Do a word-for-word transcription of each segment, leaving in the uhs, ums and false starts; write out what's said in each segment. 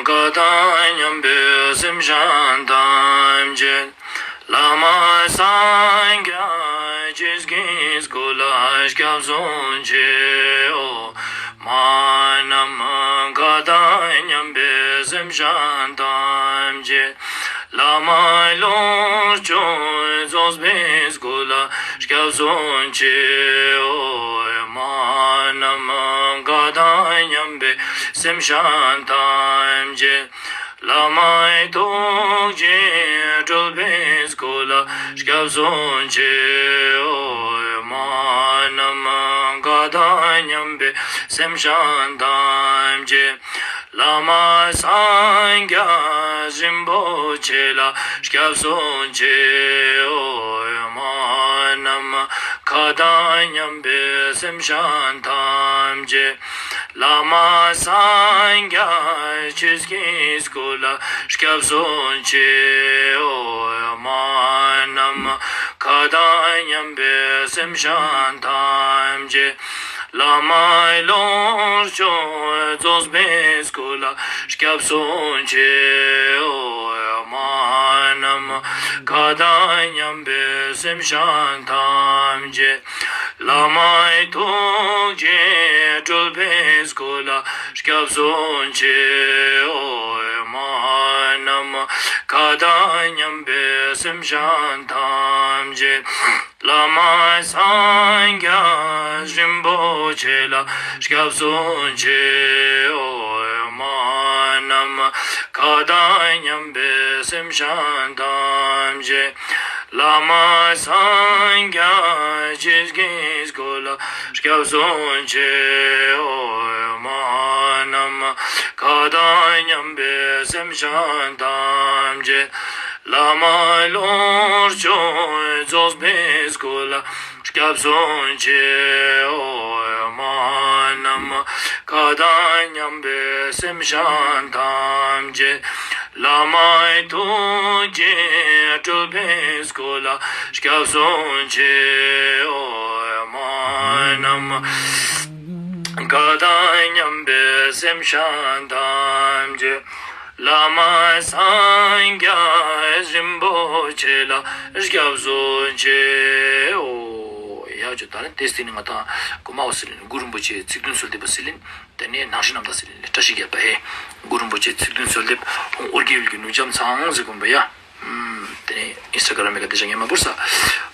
བཀའ་དང་མཉམ་པའི་སེམས་ཅན་ཐམས་ཅད། བླ་མ་སངས་རྒྱས་ཀྱི་སྐུ་ལ་སྐྱབས་སུ་མཆིའོ། མ་ནམ་མཁའ་དང་མཉམ་པའི་སེམས་ཅན་ཐམས་ཅད། བླ་མ་ལོངས་སྤྱོད་རྫོགས་པའི་སྐུ་ལ་སྐྱབས་སུ་མཆིའོ། མ་ནམ་མཁའ་དང་མཉམ་པའི་སེམས་ཅན་ཐམས་ཅད། བླ་མ་ཐུགས་རྗེ་སྤྲུལ་པའི་སྐུ་ལ་སྐྱབས་སུ་མཆིའོ། མ་ནམ་མཁའ་དང་མཉམ་པའི་སེམས་ཅན་ཐམས་ཅད། བླ་མ་སངས་རྒྱས་རིན་པོ་ཆེ་ལ་སྐྱབས་སུ་མཆིའོ། མ་ནམ་མཁའ་དང་མཉམ་པའི་སེམས་ཅན་ཐམས་ཅད། བླ་མ་སངས་རྒྱས་ཆོས་ཀྱི་སྐུ་ལ་སྐྱབས་སུ་མཆིའོ། མ་ནམ་མཁའ་དང་མཉམ་པའི་སེམས་ཅན་ཐམས་ཅད། བླ་མ་ལོངས་སྤྱོད་རྫོགས་པའི་སྐུ་ལ་སྐྱབས་སུ་མཆིའོ། མ་ནམ་མཁའ་དང་མཉམ་པའི་སེམས་ཅན་ཐམས་ཅད། བླ་མ་ཐུགས་རྗེ་སྤྲུལ་པའི་སྐུ་ལ་སྐྱབས་སུ་མཆིའོ། མ་ནམ་མཁའ་དང་མཉམ་པའི་སེམས་ཅན་ཐམས་ཅད། བླ་མ་སངས་རྒྱས་རིན་པོ་ཆེ་ལ་སྐྱབས་སུ་མཆིའོ། མ་ནམ་མཁའ་དང་མཉམ་པའི་སེམས་ཅན་ཐམས་ཅད། བླ་མ་སངས་རྒྱས་ཆོས་ཀྱི་སྐུ་ལ་སྐྱབས་སུ་མཆིའོ། མ་ནམ་མཁའ་དང་མཉམ་པའི་སེམས་ཅན་ཐམས་ཅད། བླ་མ་ལོངས་སྤྱོད་རྫོགས་པའི་སྐུ་ལ་སྐྱབས་སུ་མཆིའོ། མ་ནམ་མཁའ་དང་མཉམ་པའི་སེམས་ཅན་ཐམས་ཅད། བླ་མ་ཐུགས་རྗེ་སྤྲུལ་པའི་སྐུ་ལ་སྐྱབས་སུ་མཆིའོ། མ་ནམ་མཁའ་དང་མཉམ་པའི་སེམས་ཅན་ཐམས་ཅད། བླ་མ་སངས་རྒྱས་རིན་པོ་ཆེ་ལ་སྐྱབས་སུ་མཆིའོ། ཡ་ཇོ། ད་ནི་དེ་སྟེང་ནས་ང་དང་གོ་མ་འོ་ཟེར་ལེན། གུ་རུ་རིན་པོ་ཆེ་ཚིག་བདུན་གསོལ་འདེབས་པ་ཟེར་ལེན། དེ་ནས་ནང་བཞིན་རྣམ་དག་ཟེར་ལེན། བཀྲ་ཤིས་བརྒྱད་པ་ཧེ། གུ་རུ་རིན་པོ་ཆེ་ཚིག་བདུན་གསོལ་འདེབས་ཨོ་རྒྱན་ཡུལ་གྱི་ནུབ་བྱང་ཚང་ཟེར་དགོན་པ་ཡ། ཨམ། དེ་ནས་ཨིན་སི་ཊ་གྷ་རམ་གི་དེ་བྱ་ངན་མ་བོར་ས།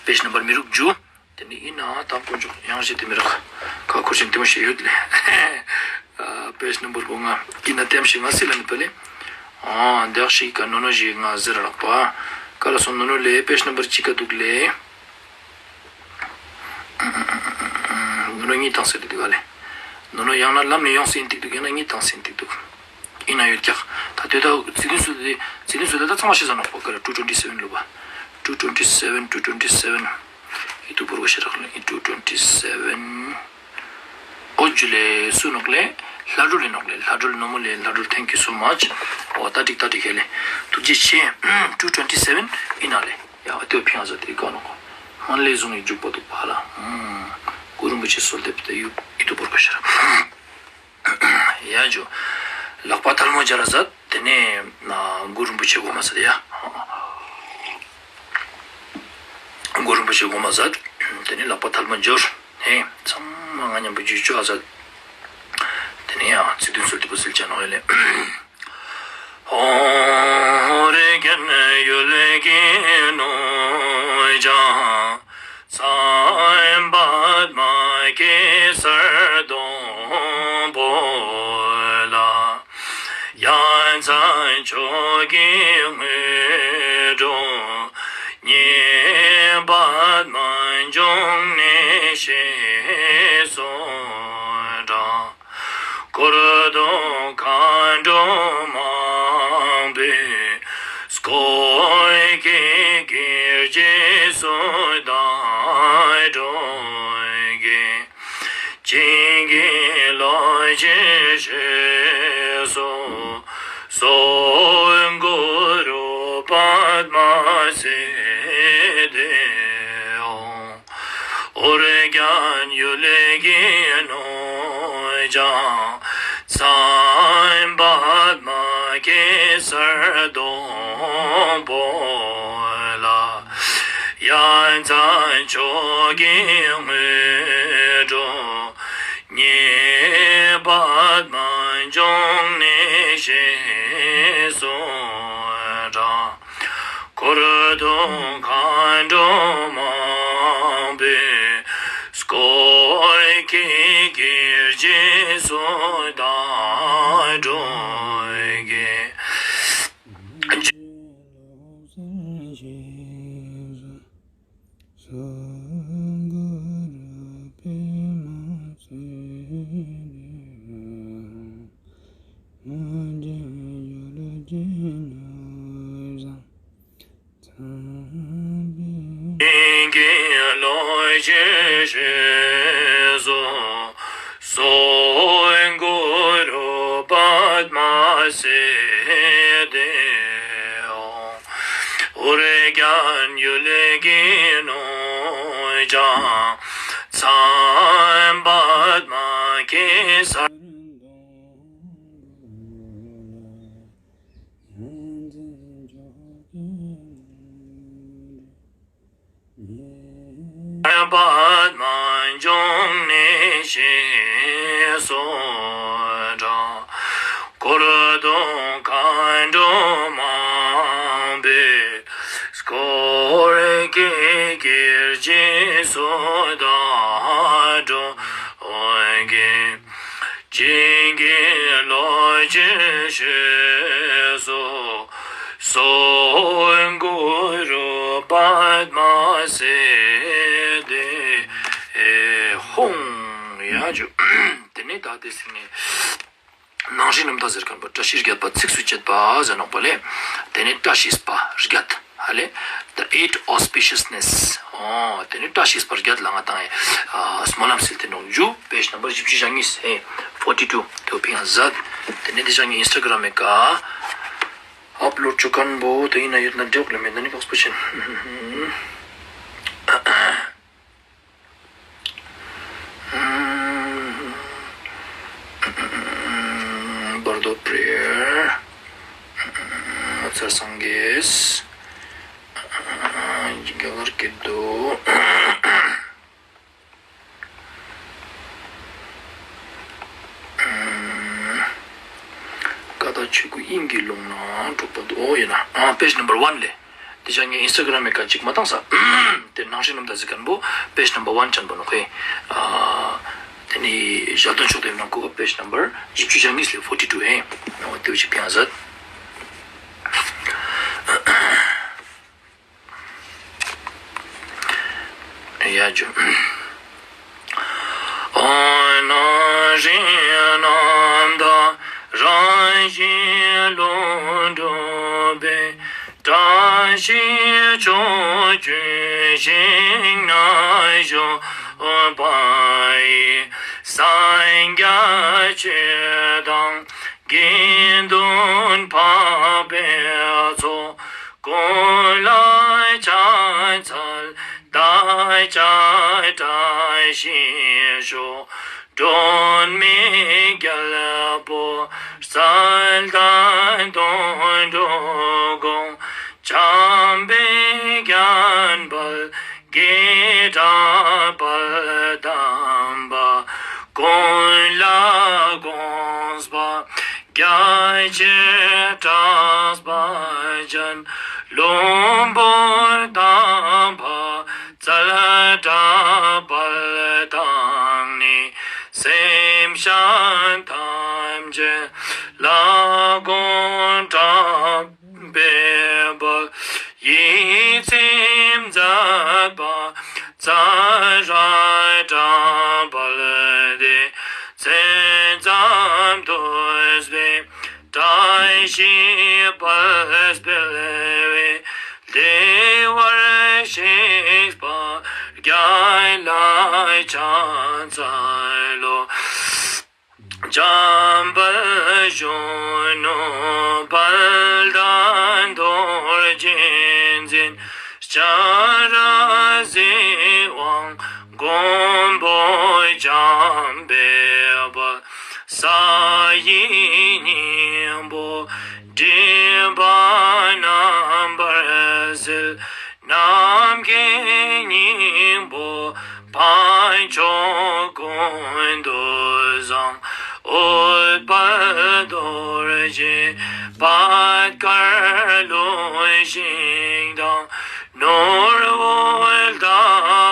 པེ་ཇི་ནམ་བར་མི་རུག་ཇུ། དེ་ནི་ཡིན་ན་དང་དཀོན་མཆོག་ཡང་ཞེས་དེ་མི་རག་ཁ་འཁོར་ཆེན་དེ་མོ་ཞིག་ཡོད་ལེ། ཨ། པེ་ཇི་ནམ་བར་གོ་ལྔ། ཡིན་ན་ལྟད་མོ་ཞིག་ང་སྲིད་ལ་ནི་པ་ལེ། ཨ། འདག་ཞིག་ག་ནོ་ནོ་ཞིག་ང་ཟེར་རག་པ། ག་ལ་སོང་ནོ་ནོ་ལེ། པེ་ཇི་ནམ་བར་གཅིག་ག་འདུག་ལེ། ནོ་ནོ་གཉིས་བཏང་ཟེར་དེ་ག་ལེ། ནོ་ནོ་ཡང་ན་ལམ་ནས་ཡོང་སེ་ཡིན་ཏིག་འདུག་ཡང་ན་གཉིས་བཏང་སེ་ཡིན་ཏིག་འདུག་ཡིན་ན་ཡོད་ཀྱག་ད་དོད་ད་ཚིག་དོན་སུ་དེ་ཚིག་དོན་སུ་དེ་ད་ཚང་མ་ཤེས་ས་ནོག་པ། ག་རེ། two twenty seven ལོ་པ། two twenty seven, two twenty seven. ཡིད་དུ་བོར་བ་ཞེ་དྲག་ལ། two twenty seven. ཨོ་ཇུ་ལེ། སུ་ནོག་ལེ། ལྷ་སྒྲོལ་ལེ་ནོག་ལེ། ལྷ་སྒྲོལ་ནོ་མོ་ལེ། ལྷ་སྒྲོལ། Thank you so much. ཨོ་ད་འགྲིག་ད་འགྲིག་ཧེ་ལེ། ཐུགས་རྗེ་ཆེ། two twenty seven ཡིན་ན་ལེ། ཡ་ཨ་ཏོ་ཕིང་ཨ་ཟ་དེ་ག་ནོག་སྨན་བླའི་གཟུངས་ཡིག་འཇུག་པ་འདུག་པ་ལ། གུ་རུ་རིན་པོ་ཆེ་གསོལ་འདེབས་དེ་ཡིད་དུ་བོར་བ་ཞེ་དྲག་ཡ་ཇོ། ལག་པ་ཐལ་མོ་སྦྱར་ཟ། དེ་ནས་གུ་རུ་རིན་པོ་ཆེ་སྒོམ་ཟ་དེ་ཡ། གུ་རུ་རིན་པོ་ཆེ་སྒོམ་ཟ། དེ་ནས་ལག་པ་ཐལ་མོ་སྦྱར། ཧེ། ཚང་མ་ང་མཉམ་པོ་འཇུས་ཅོག་ཟ། དེ་ནས་ཡང་ཚིག་དོན་གསོལ་འདེབས་པ་གསོལ་ཅ་ནོ་ཡ་ལེ། ཨོ་རྒྱན་ཡུལ་གྱི་ནུབ་བྱང་མཚམས་པདྨ་གེ་སར་སྡོང་པོ་ལ། ཡ་མཚན་མཆོག་གི་དངོས་གྲུབ་བརྙེས། པདྨ་འབྱུང་གནས་ཞེས་སུ་གྲགས། འཁོར་དུ་མཁའ་འགྲོ་མང་པོས་བསྐོར་བའི་དགེ་རྒྱས་སུ་བདག་སྒྲུབ་ཀྱི། བྱིན་གྱིས་རློབ་ཅིང་བཞེས་སུ་གསོལ། གུ་རུ་པདྨ་སིདྡྷི་ཧཱུྃ། ཨོ་རྒྱན་ཡུལ་གྱི་ནུབ་བྱང་མཚམས་པདྨ་ གེ་སར་སྡོང་པོ་ལ། ཡ་མཚན་མཆོག་གི་དངོས་གྲུབ་བརྙེས། པདྨ་འབྱུང་གནས་ཞེས་སུ་གྲགས། འཁོར་དང་མཁའ་འགྲོ་མང་པོས། བསྐོར་གྱིས་གྱེར་རྗེས་སུ་བདག་སྒྲོལ་གྱིས། ཀློང་ཆེན་ཞེས་སུ་གསོལ། གུ་རུ་པདྨ་སིདྡྷི་ཧཱུྃ། ཨོ་རྒྱན་ཡུལ་གྱི་ནོར་བྱང་མཚན་པདྨ་གེ་སར། པདྨ་འབྱུང་གནས་ཞེས་སུ་གྲགས། འཁོར་དང་མཁའ་འགྲོ་མང་པོས། བསྐོར་གྱིས་གྱེར་རྗེས་སུ་བདག་སྒྲོལ་གྱིས། བྱིན་གྱིས་རློབ་ཅིང་བཞེས་སུ་གསོལ། གུ་རུ་པདྨ་སིདྡྷི་ཧཱུྃ། ཡ་ཇུ། དེ་ནས་ད་དེ་ཟིན་ནས། ནང་བཞིན་རྣམ་དག་ཟེར་མཁན་པོ་བཀྲ་ཤིས་བརྒྱད་པ་ཚིགས་སུ་བཅད་པ་ཟེར་ནོག་པ་ལས། དེ་ནས་བཀྲ་ཤིས་པ་བརྒྱད། ཧ་ལས། The eight auspiciousness. ཨོ། དེ་ནས་བཀྲ་ཤིས་པ་བརྒྱད་ལ་ང་དང་ཨེ། ཨ། སྨོན་ལམ་སིལ་ཏེ་ནོག་ཇུ། Page number བཞི་བཅུ་ཞེ་གཉིས་ཨེ། Forty two དེ་བོ་ཕིང་ང་ཟད། དེ་ནས་དེ་ཞག་ངའི་Instagram་མེ་ཀ་ཨབ་ལོཌ་བཅུག་མཁན་པོ་དེ་ཡིན་ན་ཡོད་ན་འདྲེ་ལ་མེད་ན་ནི་ཕོགས་པོ་ཆེན། བར་དོ་པྲེར། ཚར་སངས་རྒྱས། རྒྱ་གར་སྐད་དུ། ཀ་དག་ཆོས་སྐུ་དབྱིངས་ཀྱི་ཀློང་ན་གྲུབ་པ་དུ། ཨོ་ཡིན་ན། ཨ། Page number one་ལས། དེ་ཞག་ངའི་Instagram་མེ་ཀ་གཅིག་མ་བཏང་ས། དེ་ནང་བཞིན་རྣམ་དག་ཟེར་མཁན་པོ་Page number one་ཅན་པོ་ནོག་ཧེ། ཨ། དེ་ནི་ཞལ་འདོན་ཕྱོགས་དེ་ནང་ཁུག་པ་Page number་བཞི་བཅུ་ཞེ་གཉིས་ལས་forty two་ཨེ། ནང་བ་དེ་བཞི་ཕིང་ང་ཟད། ཡ་ཇུ། ཨོ་ན་རིང་ནམ་ད་རང་བཞིན་ལྷུན་གྲུབ་པའི། བཀྲ་ཤིས་ཕྱོགས་བཅུའི་ཞིང་ན་བཞུགས་པ་ཡི། སངས་རྒྱས་ཆོས་དང་དགེ་འདུན་འཕགས་པའི་ཚོགས། ཀུན་ལ་ཕྱག་འཚལ་བདག་ཅག་བཀྲ་ཤིས་ཤོག། སྒྲོན་མེ་རྒྱལ་པོ་རྩལ་ལྡན་དོན་གྲུབ་དགོངས། འཇམ་དཔལ་བརྒྱན་པར་རྒྱས་གྲགས་དཔལ་དམ་པ། ཀུན་ལ་དགོངས་པ་རྒྱ་ཆེར་གྲགས་པ་ཅན། ལྷུན་པོར་གདམས་པ་རྩལ་གྲགས་དཔལ་དང་ནི། སེམས་ཅན་ཐམས་ཅད་ལ་དགོངས་གྲགས་པའི་དཔལ། ཡིད་ཚིམ་མཛད་པ་རྩལ་རབ་གྲགས་དཔལ་ཏེ། མཚན་ཙམ་ཐོས་པས་བཀྲ་ཤིས་པ་སྤེལ་བའི། བདེ་བར་གཤེགས་པ་རྒྱལ་ལ་ཕྱག་འཚལ་ལོ། འཇམ་དཔལ་གཞོན་ནུ་དཔལ་ལྡན་རྡོ་རྗེ་འཛིན། ཤཱ་ར་ཛཿ་དབང་མགོན་པོ་འཇམ་དཔལ་དཔལ། ས་ སྙིང་པོ་སྒྲིབ་པ་རྣམ་པར་སེལ། ནམ་མཁའི་སྙིང་པོ་འཕགས་མཆོག་ཀུན་ཏུ་བཟང་། ཨུཏྤལ་རྡོ་རྗེ་པད་དཀར་ལྷུན་ཞིང་དྭངས། ནོར་བུ་ཟླ་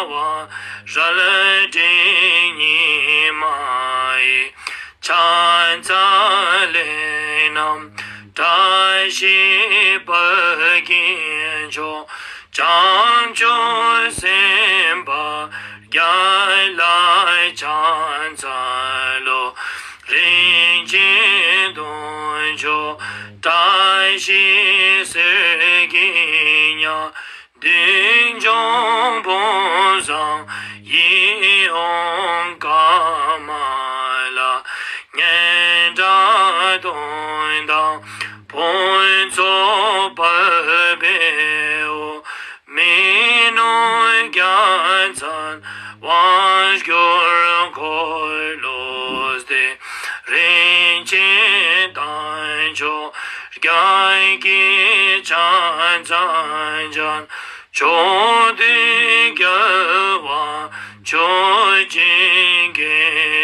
བ་རལ་གྲི་ཉི་མ་ཡི། ཕྱག་འཚལ་ལས་རྣམས་བཀྲ་ཤིས་པདྨོ་མཆོག། བྱང་ཆུབ་སེམས་དཔའ་རྒྱལ་ལ་ཕྱག་འཚལ་ལོ། རིན་ཆེན་གདུང་མཆོག་བཀྲ་ཤིས་གསེར་གྱི་ཉ། མདུན་ལྗོངས་ཕུན་བཟང་ཡིད་འོང་ཀ་མ་ལ། སྙན་གྲགས་དུང་དང་ཕུན་ཚོགས་ཕུར་བུའི་འོད། མི་ནུབ་རྒྱལ་མཚན་དབང་སྒྱུར་འཁོར་ལོ་སྡེ། རིན་ཆེན་རྟ་མཆོག་རྒྱལ་གྱི་ཕྱག་མཚན་ཅན། ཕྱོགས་དུས་རྒྱལ་བ་མཆོག་སྦྱིན་གྱི་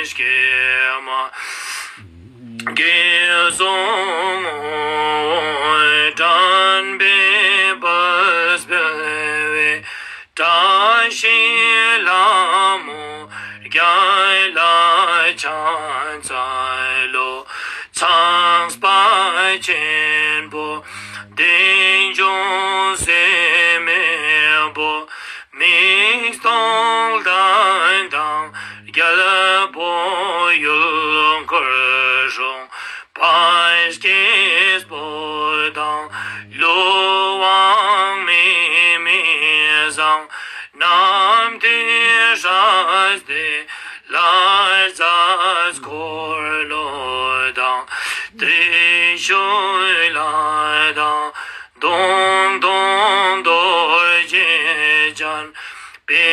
སྐྱེལ་མ། འགེངས་སོང་ངོ་བོ་དྲན་པའི་བུས་འབུལ་བའི། བཀྲ་ཤིས་ལྷ་མོ་རྒྱལ་ལ་ཕྱག་འཚལ་ལོ། ཚངས་པ་ཆེན་པོ་བདུད་འཇོམས་སྲེད་མེད་པོ། མིག་སྟོང་ལྡན་དང་རྒྱལ་པོ་ཡུལ་འཁོར་སྲུང་། ཕ་སྐྱེས་པོ་དང་ཀླུ་དབང་མིག་མི་བཟང་། རྣམ་ཐོས་སྲས་ཏེ་ལ་རྫ་འཁོར་ལོ་དང་། ཏྲི་ཤུ་ལ་དང་མདུང་དང་རྡོ་རྗེ་ཅན། པི་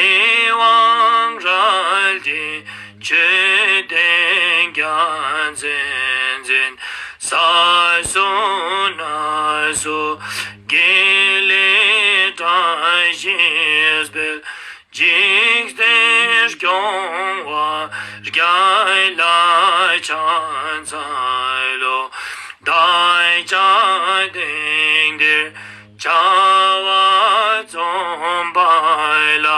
ཝང་རལ་གྲི་མཆོད་རྟེན་རྒྱལ་མཚན་འཛིན། ས་སུ་ན་སུ་དགེ་ལེགས་བཀྲ་ཤིས་སྤེལ། འཇིག་རྟེན་སྐྱོང་བ་རྒྱལ་ལ་ཕྱག་འཚལ་ལོ། བདག་ཅག་དེང་འདིར་བྱ་བ་རྩོམ་པ་ལ།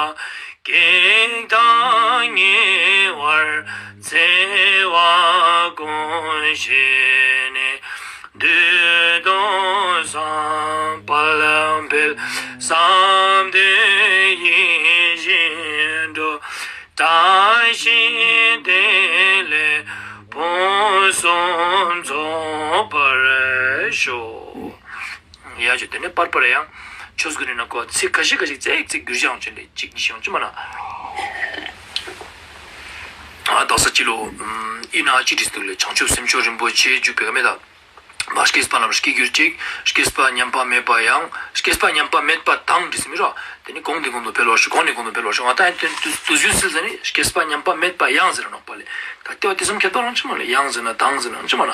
བགེགས་དང་ཉེ་བར་འཚེ་བ་ཀུན་ཞི་ནས། བདུད་དང་སྲིན་དཔའ་འཕེལ་བསམ་དོན་ཡིད་བཞིན་འགྲུབ། བཀྲ་ཤིས་བདེ་ལེགས་ཕུན་སུམ་ཚོགས་པར་ཤོག། ཡ་ཅོ་དེ་ནས་པར་པར་ཡང་ཆོས་དགོན་ནས་ན་ཁོ་ཚིག་ཁ་ཤས་ཁ་ཤས་ཙེག་ཙེག་བསྒྱུར་བཞག་ཅན་ལས་གཅིག་ཉིད་ཤེས་ཡོང་ཅི་མ་ན། ཨ་དག་ས་ཅི་ལོ། ཨིན་ན་ཅི་བྲིས་འདུག་ལས། བྱང་ཆུབ་སེམས་མཆོག་རིན་པོ་ཆེ་བརྒྱུད་པའི་མེད་ལ། མ་སྐྱེས་པ་རྣམས་སྐྱེ་གྱུར་ཅིག། སྐྱེས་པ་ཉམས་པ་མེད་པ་ཡང་། སྐྱེས་པ་ཉམས་པ་མེད་པ་དང་བྲིས་ཟིན་མི་རོ། དེ་ནི་གོང་དེ་གོང་དུ་འཕེལ་བར་ཤོག། གོང་ནས་གོང་དུ་འཕེལ་བར་ཤོག། ང་ད་ཡང་དེ་དུས་དུས་ཡུན་སིལ་ཟ་ནི་སྐྱེས་པ་ཉམས་པ་མེད་པ་ཡང་ཟེར་ནོག་པ་ལས། ད་ལྟེ་བ་དེ་ཙམ་ཁྱད་པར་རང་ཅི་མ་ལས། ཡང་ཟེར་ན་དང་ཟེར་ན་ཅི་མ་ན།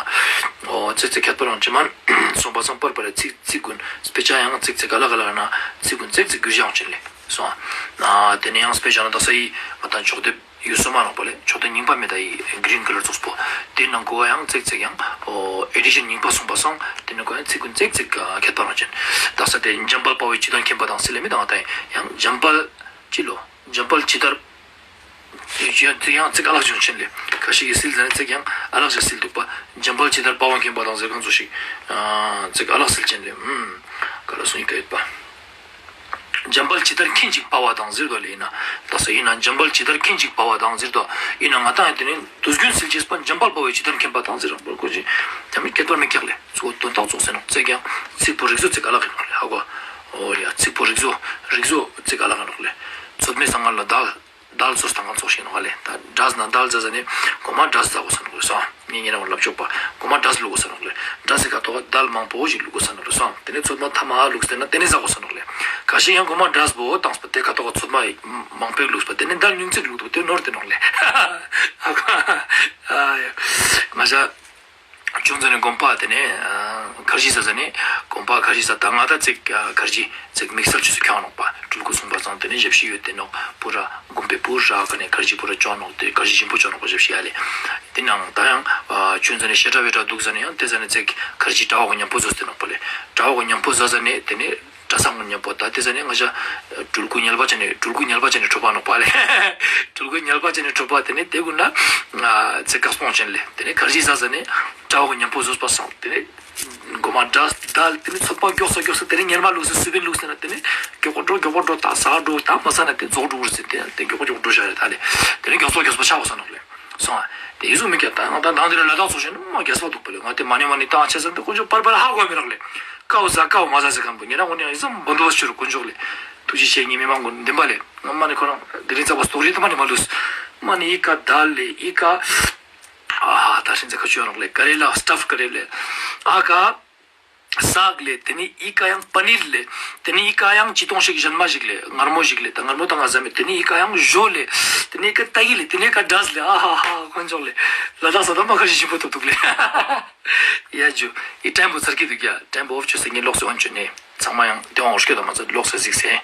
ཨོ་ཚེ་ཚེ་ཁྱད་པར་རང་ཅི་མ་སོང་པ་སང་པར་པར་ཚིག་ཚིག་ཀུན་དཔེ་ཆ་ཡང་ཚིག་ཚིག་ག་ལ་ག་ལ་ན་ཚིག་ཀུན་ཚིག་ཚིག་གུ་བཞག་ཅན་ལས་སོང་། ཨ་དེ་ནས་ཡང་དཔེ་ཆ་ན་ད་ས་ཡི་ང་ད་ཕྱོགས་དེབ་ཡུལ་སོ་མ་རག་པ་ལས་ཕྱོགས་དེབ་རྙིང་པ་མེད་ད་ཡི་གི་རིན་ཀ་ལར་ཚོགས་པོ་དེ་ནང་གོ་བ་ཡང་ཚིག་ཚིག་ཡང་ཨོ་ཨེ་ཌི་ཤན་རྙིང་པ་སོང་པ་སང་དེ་ནང་གོ་ཡང་ཚིག་ཀུན་ཚིག་ཚིག་ཁྱད་པར་རང་ཅན། ད་ས་དེ་འཇམ་དཔལ་དཔའ་བོས་ཇི་ལྟར་མཁྱེན་པ་དང་ཟེར་ལས་མི་དང་ད་ཡང་འཇམ་དཔལ་ཅི་ལོ། འཇམ་དཔལ་ཇི་ལྟར། ཡང་ཚིག་ག་ལག་བྱུང་ཆེན་ལས། ཁ་ཤས་ཀྱིས་སིལ་ཟ་ནས་ཚིག་ཡང་ཨ་ལག་ཞིག་སིལ་འདུག་པ། འཇམ་དཔལ་ཇི་ལྟར་དཔའ་བོས་མཁྱེན་པ་དང་ཟེར་གང་ཚོ་ཞིག་ཚིག་ཨ་ལག་སིལ་ཆེན་ལས། ག་ལ་སོང་ཡིན་ག་ཡོད་པ། འཇམ་དཔལ་ཇི་ལྟར་མཁྱེན་ཅིང་དཔའ་བ་དང་ཟེར་དོ་ལས་ཡིན་ན། ད་ས་ཡིན་ན་འཇམ་དཔལ་ཇི་ལྟར་མཁྱེན་ཅིང་དཔའ་བ་དང་ཟེར་དོ། ཡིན་ན་ང་ཏང་ཡང་དེ་ནི་དུས་རྒྱུན་སིལ་ཅེས་པ་འཇམ་དཔལ་དཔའ་བོས་ཇི་ལྟར་མཁྱེན་པ་དང་ཟེར་རང་པོར་གོ་ཅིང་། ཡང་མི་ཁྱད་པར་མི་ཁྱག་ལས་ཚུགས་དོན་དག་ཚོགས་ཟེར་ནོ་ཚིག་ཡང་ཚིག་པོ་རིག་བཟོ་ཚིག་ག་ལག་ཡིན་ནོ་ལས་ཧ་གོ། ཨོ་ཡ་ཚིག་པོ་རིག་བཟོ་རིག་བཟོ་ཚིག་ག་ལག་ཡིན་ནོ་ལས། ཚོད་མའི་སང་ང་ལ་དལ། དལ་ཚོར་སྟངས་ཚོགས་ཤིག་ནོག་ལེ། ད་འབྲས་ན་དལ་ཟ་ཟ་ནི་གོ་མ་འབྲས་ཟ་དགོས་ས་ནོག་ལེ་སོང་། ངས་ཉེ་རང་ལབ་ཆོག་པ་གོ་མ་འབྲས་བླུག་དགོས་ས་ནོག་ལེ། འབྲས་སི་ཁ་ཐོག་དལ་མང་པོ་ཞིག་བླུག་དགོས་ས་ནོག་ལེ་སོང་། དེ་ནས་ཚོད་མ་ཐ་མ་བླུག་ཟེར་ན་དེ་ནས་ཟ་དགོས་ས་ནོག་ལེ། ཁ་ཤས་ཡང་གོ་མ་འབྲས་པོ་བཏང་སྤ་དེ་ཁ་ཐོག་ཚོད་མ་མང་པོ་བླུག་སྤ་དེ་ནས་དལ་ཉུང་ཚིག་བླུག་དུ་དེ་ནོར་དེ་ནོག་ལེ། ཨ་ཁ་ཨ་ཡ་ང་ཞ། ཆུང་ཙག་ནས་དགོན་པ་དེ་ནས་ཁར་ཇི་ཟ་ཟ་ནས་དགོན་པ་ཁར་ཇི་ཟ་ད་ང་ད་ཙིག་ཁར་ཇི་ཙིག་དམིགས་བསལ་ཆུ་ཚོད་ཁྱོད་ནོག་པ། སྤྲུལ་སྐུ་གསུངས་པ་ཙང་དེ་ནས་ཞབས་ཕྱི་ཡོད་དེ་ནོག་པུ་ར་དགོན་པའི་པུ་ར་ག་ནས་ཁར་ཇི་པུ་ར་ཅོ་ནོག་དེ་ཁར་ཇི་ཞིམ་པོ་ཅོ་ནོག་པ་ཞབས་ཕྱི་ཡ་ལེ། དེ་ནང་ད་ཡང་ཆུང་ཙག་ནས་ཤེ་ཏྲ་བེ་ཏྲ་འདུག་ཟ་ནས་ཡང་དེ་ཟ་ནས་ཙིག་ཁར་ཇི་གྲྭ་བ་གི་མཉམ་པོ་ཟོས་དེ་ནོག་པ་ལེ། གྲྭ་བ་གི་མཉམ་པོ་ཟ་ཟ་ནས་དེ་ནས་གྲྭ་ཚང་གི་མཉམ་པོ་ད་དེ་ཟ་ནས་ང་ཞ་སྤྲུལ་སྐུ་ཉལ་པ་ཅན་ནས་སྤྲུལ་སྐུ་ཉལ་པ་ཅན་ནས་གྲུབ་པ་ནོག་པ་ལེ། སྤྲུལ་སྐུ་ཉལ་པ་ཅན་ནས་གྲུབ་པ་དེ་ནས་དེ་ཀུན་ན་ཙིག་ཁ་སྤོང་ཅན་ལེ། དེ་ནས་ཁར་ཇི་ཟ་ཟ་ནས་གྲྭ་བ་གི་མཉམ་པོ་ཟོས་པ་སང་དེ་ནས་མགོ་མ་འདྲ་ད་དེ་ནས་ཚོད་པ་མགྱོགས་ས་མགྱོགས་ས་དེ་ནས་ཉལ་མ་ལུགས་སེ་སུ་བེན་ལུགས་སེ་ན་དེ་ནས་མགྱོགས་པོ་འགྲོ་མགྱོགས་པོ་འགྲོ་ད་ཟ་འགྲོ་ད་མ་ཟ་ན་དེ་རྫོགས་འགྲོ་གི་རེད་ཟེར་དེ་དེ་མགྱོགས་པོ་མགྱོགས་པོ་འགྲོ་བཞག་རེད་ད་ལེ། དེ་ནས་མགྱོགས་པོ་མགྱོགས་པོ་ཆགས་པ་ས་ནོག་ལེ། སོང་ཨ། དེ་ཡིན་གསུང་མི་སྐྱ་ད་ང་ད་ནང་དེ་ལ་ལ་དྭགས་ཚོགས་ཆེན་མ་རྒྱལ་ས་འདུག་པ་ལེ། ང་དེ་མ་ནི་མ་ནི་ཏང་ཆེ་ས་འདི་ཀུན་སྤྱོད་པར་པར་ཧ་གོ་མི་རག་ལེ། ཀའོ་ཟ་ཀའོ་མ་ཟ་ཟེར་གམ་པོ་ཉེ་རང་ངོ་ནི་ཡིན་ས་འབོ་འདུག་པ་ཤུར་དཀོན་མཆོག་ལེ། ཐུགས་རྗེ་ཆེ་ངའི་མི་མང་ཀུན་འདི་པ་ལེ། ང་མ་ནི་ཁོ་རང་དེ་རིང་ཚ་བ་སྟོག་རིང་དུ་མ་ནི་མ་ལུས། མ་ནི་ཨི་ཀ་ད་ལེ་ཨི་ཀ་ཨ་ཧ་ད་ཤིན་ཚ་ཁ་ཆུ་ཡང་རག་ལེ། ཀ་རེ་ལ་སྟབ་ཀ་རེ་ལེ། ཨ་ཀ་ཟག་ལེ། དེ་ནི་ཨི་ཀ་ཡང་པ་ནིར་ལེ། དེ་ནི་ཨི་ཀ་ཡང་ཅི་ཏོང་ཞིག་གཞན་མ་ཞིག་ལེ། མངར་མོ་ཞིག་ལེ། ད་མངར་མོ་ད་ང་ཟ་མེད། དེ་ནི་ཨི་ཀ་ཡང་ཞོ་ལེ། དེ་ནི་ཨི་ཀ་ཏ་གི་ལེ། དེ་ནི་ཨི་ཀ་འདྲ་ལེ། ཨ་ཧ་ཧ་དཀོན་མཆོག་ལེ། ལ་དྭགས་ས་ད་མ་ཁ་ཤས་ཞིམ་པོ་ཐོབ་འདུག་ལེ། ཡ་ཇུ། ཨི་ཀྲན་པོ་ཚར་གི་འདུག་ཡ། ཀྲན་པོ་ཨོ་ཆུ་ས་ངའི་ལོག་སེ་འོན་ཆུ་ནས་ཚང་མ་ཡང་དེ་འོང་ཤོད་ད་མ་ཚར་ལོག་སེ་གཟིགས་སེ།